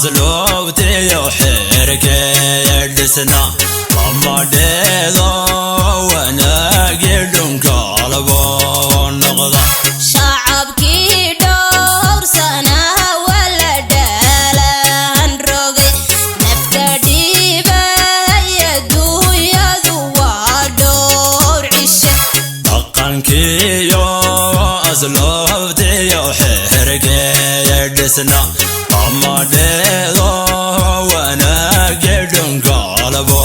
Asluubtiyo xeerkee dhisna lama dheedo wanaagi dhunkalabo noqda. Shacabkii dhowrsanaa waa la dhaalan rogay, nafka dhiibaya duunyadu waa dhowr cishe. Dhaqankiyo asluubtiyo xeerkee dhisna lama dheedo wanaagi dhunkalabo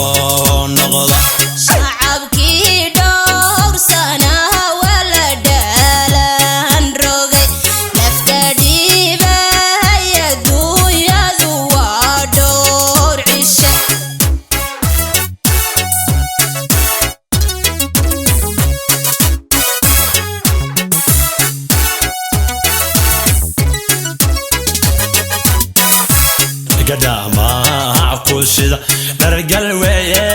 noqda. Shacabkii dhowrsanaa waa la dhaalan rogay, nafka dhiibaya duunyadu waa dhowr cishe. Gadhamaha ku shida dhargal weeye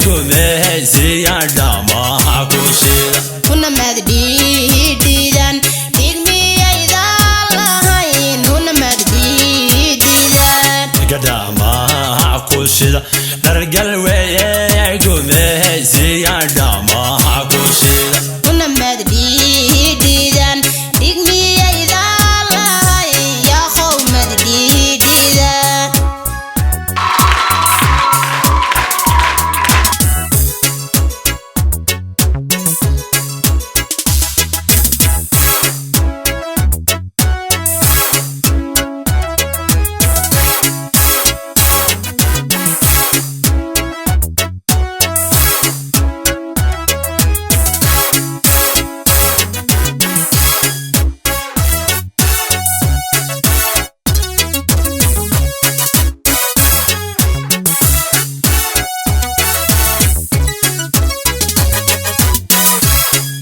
gumeysiya dhamaha ku shida. Kuna madhiidhiidan dhigmiyaydan lahayn, huna madhiidhiidan. Gadhamaha ku shida dhargal weeye gumeysiya dhamaha ku shida. Huna madhiidhiidan dhigmiyaydan lahayn, yaaqow madhiidhiidan.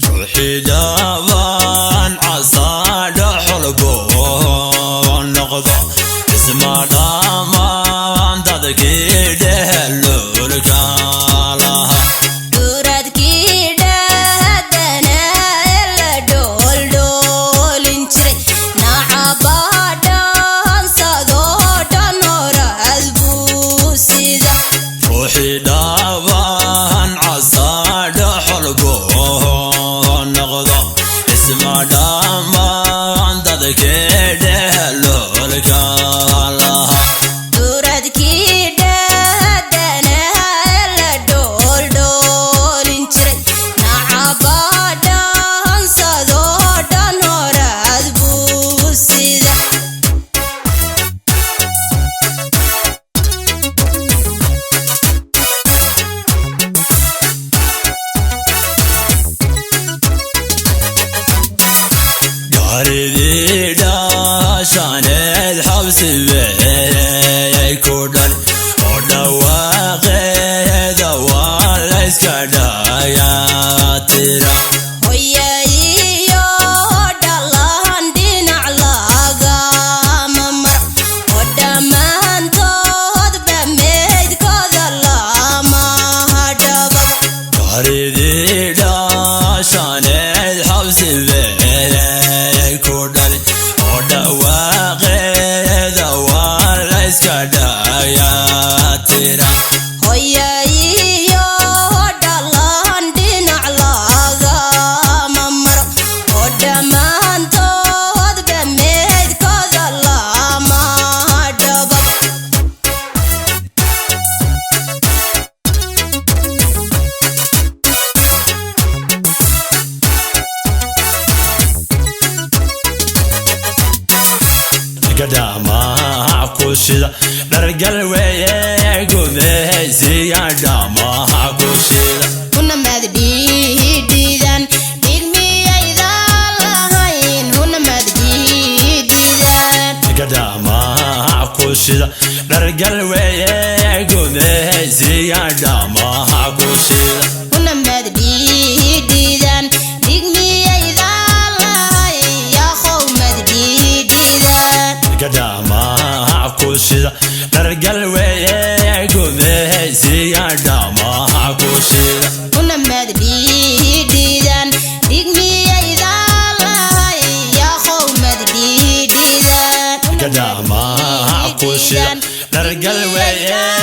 Ruuxii dhaaban casaadho xolbo noqdo isma dhammaan dadkii dhehelulka laha. Dhuradkii dhahdanaa ee la dhooldhoolin jiray nacabadhaansadoo dhan horaad buu sida. Ruuxii dhaaban casaadho xolbo noqdo isma dhammaan dadkii dhehelulka laha. Dhuradkii dhahdanaa ee la dhooldhoolin jiray nacabadhaansadoo dhan horaad buu sida. Gaaridii dhaashaneed xabsi weeyay ku dhan oo dhawaaqeeda waa layska dhayaa tira. Hooyayiyo dhallahan dhinac lagama maro oo dhammaantoodba meydkooda lama hadhababo. Gaaridii dhaashaneed xabsi weeyay ku dhan oo dhawaaqeeda waa layska dhayaa tira. Hooyayiyo dhallahan dhinac lagama maro oo dhammaantoodba meydkooda lama hadhababo. Gadhamaha ku shida dhargal weeye gumeysiya dhamaha ku shida. Huna madhiidhiidan dhigmiyaydan lahayn, huna madhiidhiidan. Gadhamaha ku shida dhargal weeye gumeysiya dhamaha ku shida. Huna madhiidhiidan dhigmiyaydan lahayn, yaaqow madhiidhiidan. Gadhamaha ku shida dhargal weeye gumeysiya dhamaha ku shida. Huna madhiidhiidan dhigmiyaydan lahayn, yaaqow madhiidhiidan. Gadhamaha ku shida. Dhargal weeye.